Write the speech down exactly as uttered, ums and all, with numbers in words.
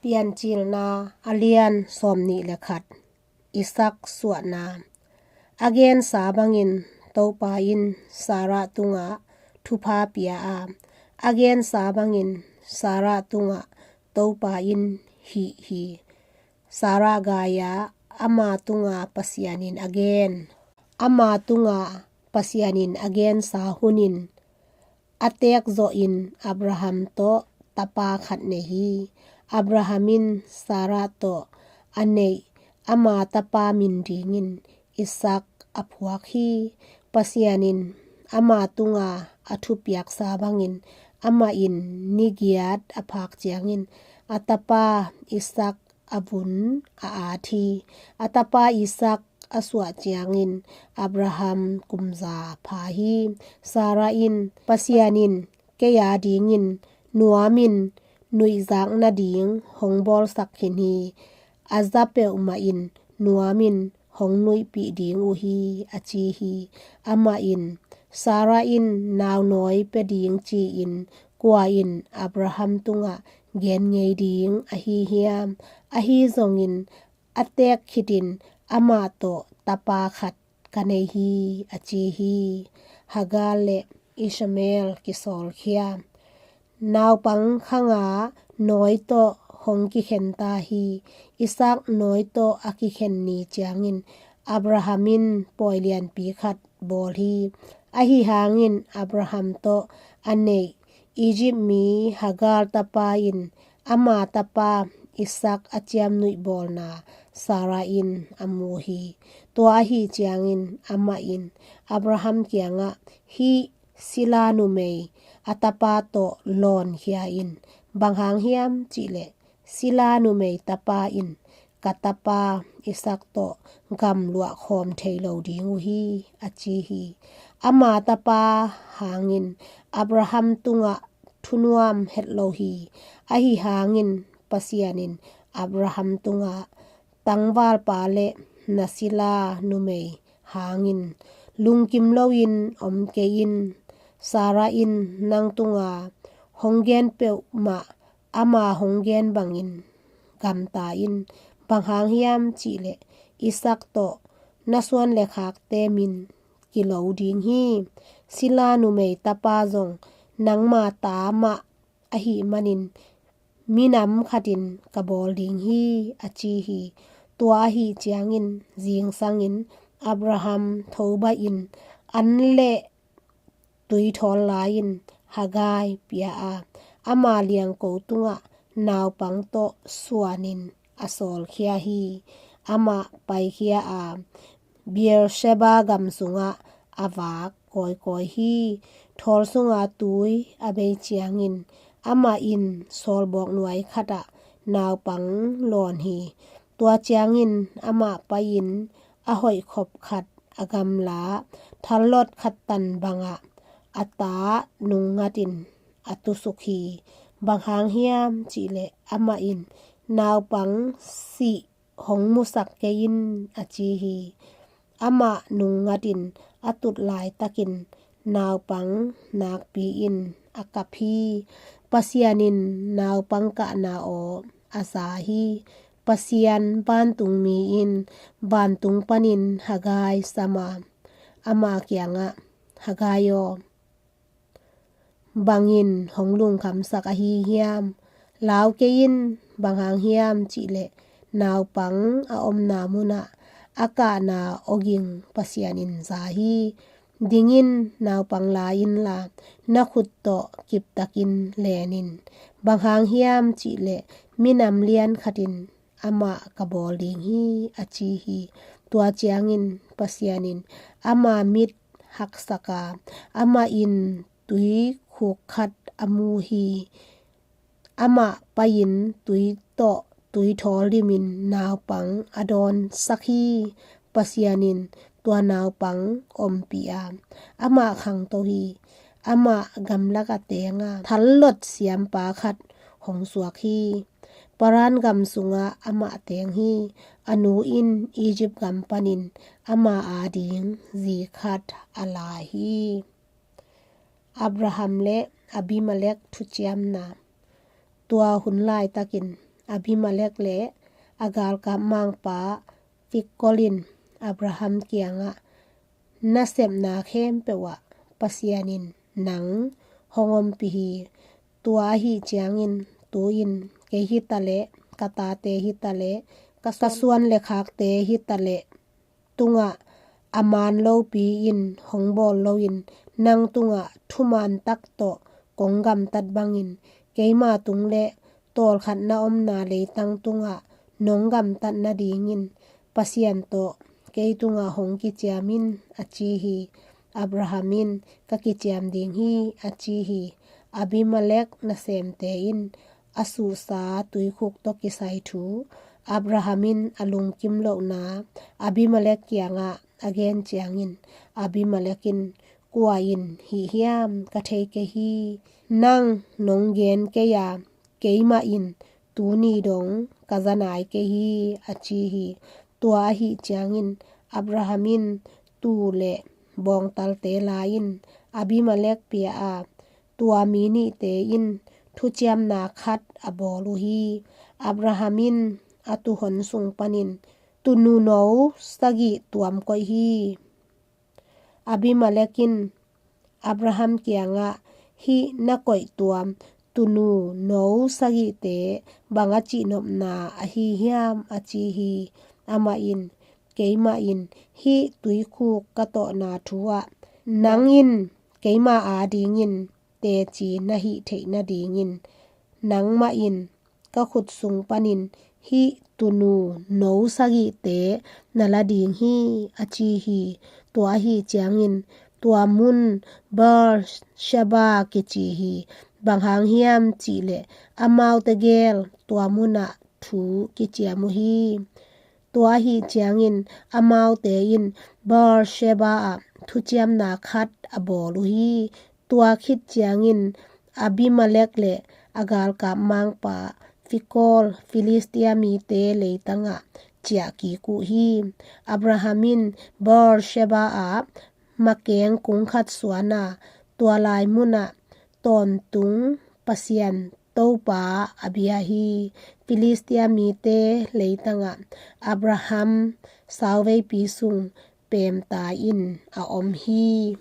Piancilna a lian sawmnih le khat. Isak suahna. A gensa bangin Topa in Sarah tungah thupha pia a, a gensa bangin Sarah tungah Topa in hih hi. Sarah gai-a ama tunga Pasian in a gen, ama tunga Pasian in a gensa hunin a teek zawhin Abraham tawh tapa khat nei hi. Abraham in Sarah tawh a neih ama tapa min dingin Isak a phuak hi. Pasian in ama tunga a thupiaksa bangin amah in ni giat a phak ciangin a tapa Isak a vun a at hi. A tapa Isak a suah ciangin Abraham kum za pha hi. Sarah in, Pasian in kei a dingin nuamin nuihzak nading hong bawlsak khin hi. A za peuhmah in nuamin hong nuihpih ding uh hi, a ci hi. Amah in, Sarah in naunawi pia ding ci-in kua in Abraham tungah gen ngei ding ahi hiam? Ahi zongin a teek khitin amah tawh tapa khat ka nei hi, a ci hi. Hagar le Ishmael kisawlkhia. Naupang khanga nawi tawh hong kikhen ta hi. Isak nawi tawh a kikhen ni ciangin Abraham in pawi lianpi khat bawl hi. Ahi hangin Abraham tawh a neih Egypt mi Hagar tapa in ama tapa Isak a ciamnuih bawlna Sarah in a mu hi. Tua ahi ciangin amah in Abraham kiangah, hih sila numei a tapa tawh lawnkhia in, bang hang hiam cihleh sila numei tapa in ka tapa Isak tawh gamluah khawm thei lo ding uh hi, a ci hi. Ama tapa hangin Abraham tungah thunuam het lo hi. Ahi hangin Pasian in Abraham tungah, tangvalpa le na sila numei hangin lungkim loin om kei in. Sarah in nang tunga hong gen peuhmah ama hong gen bangin gamta in. Bang hang hiam cihleh Isak tawh na suan le khakte min kilo ding hi. Sila numei tapa zong nangma ta mah ahih manin minam khatin ka bawl ding hi, a ci hi. Tua ahi ciangin zingsangin Abraham thobaih in an le tui thawl lai-in Hagar pia a, ama liangko tungah naupang tawh suanin a sawlkhia hi. Amah paikhia a, Beersheba gam sungah a vak kawikawi hi. Thawl sunga tui a bei ciangin amah in sawlbawk nuai khatah naupang lawn hi. Tua ciangin amah pai-in a hoih khop khat a gamla thallot khat tan bangah a ta nungngatin a tusuk hi. Bang hang hiam cihleh amah in naupang sih hong musak kei in, a ci hi. Amah nungngatin a tut laitakin naupang nakpi-in a kap hi. Pasian in naupang kahna aw a za hi. Pasian vantungmi in vantung panin Hagar sam a, ama kiangah, Hagar aw, bangin hong lungkhamsak ahi hiam? Lau kei in, bang hang hiam cihleh naupang a omna munah a kahna awging Pasian in za hi. Ding in, naupang la inla na khut tawh kiptakin len in. Bang hang hiam cihleh minam lian khatin amah ka bawl ding hi, a ci hi. Tua ciangin Pasian in ama mit haksak a, amah in tui khuk khat a mu hi. Amah pai-in tui tawh tui thawl dimin naupang a dawnsak hi. Pasian in tua naupang ompih a, amah khangto hi. Amah gamlak a teng a, thallot siampa khat hong suak hi. Paran gam sungah amah teng hi. A nu in Egypt gam panin ama ading zi khat a la hi. Abraham le Abimelek thuciamna. Tua hun laitakin Abimelek le a galkap mangpa Fikol in Abraham kiangah, "Na sepna khempeuh ah Pasian in nang hong ompih hi. Tua ahi ciangin tu-in kei hitaleh, ka tate hitaleh, ka suan le khakte hitaleh tungah a man lopi in hong bawl loin, nang tungah thuman tak tawh kong gamtat bangin, keima tung le tawlkhat na omna leitang tungah nong gamtat nadingin Pasian tawh kei tungah hong kiciam in," a ci hi. Abraham in, "Ka kiciam ding hi," a ci hi. Abimelek nasemte in a suhsa tuikhuk tawh kisai thu Abraham in a lungkim lohna Abimelek kiangah a gen ciangin, Abimelek in, "Kua in hih hiam ka thei kei hi. Nang nong gen kei a, keimah in tuni dong ka za nai kei hi," a ci hi. Tua ahi ciangin Abraham in tuu le bawngtalte la-in Abimelek pia a, tua mi nihte in thuciamna khat a bawl uh hi. Abraham in a tuuhon sung panin tuununo sagih tuam koih hi. Abimelek in Abraham kiangah, "Hih na koih tuam tuununo sagihte bang a cihnopna ahi hiam?" a ci hi. Amah in, "Keimah in hih tuikhuk ka tawhna thu ah nang in keima adingin teci na hih theih nadingin nangmah in ka khut sung panin hih tuununo sagihte na la ding hi," a ci hi. Tua ahi ciangin tua mun Beersheba kici hi. Bang hang hiam cihleh amaute gel tua munah thu kiciam uh hi. Tua ahi ciangin amaute in Beersheba ah thuciamna khat a bawl uh hi. Tua khit ciangin Abimelek le a galkap mangpa Fikol Filistia mite leitangah ciah kik uh hi. Abraham in Beersheba ah makeng kung khat suan a, tua lai munah tawntung Pasian Topa a bia hi. Filistia mite leitangah Abraham sauveipi sung pemta in a om hi.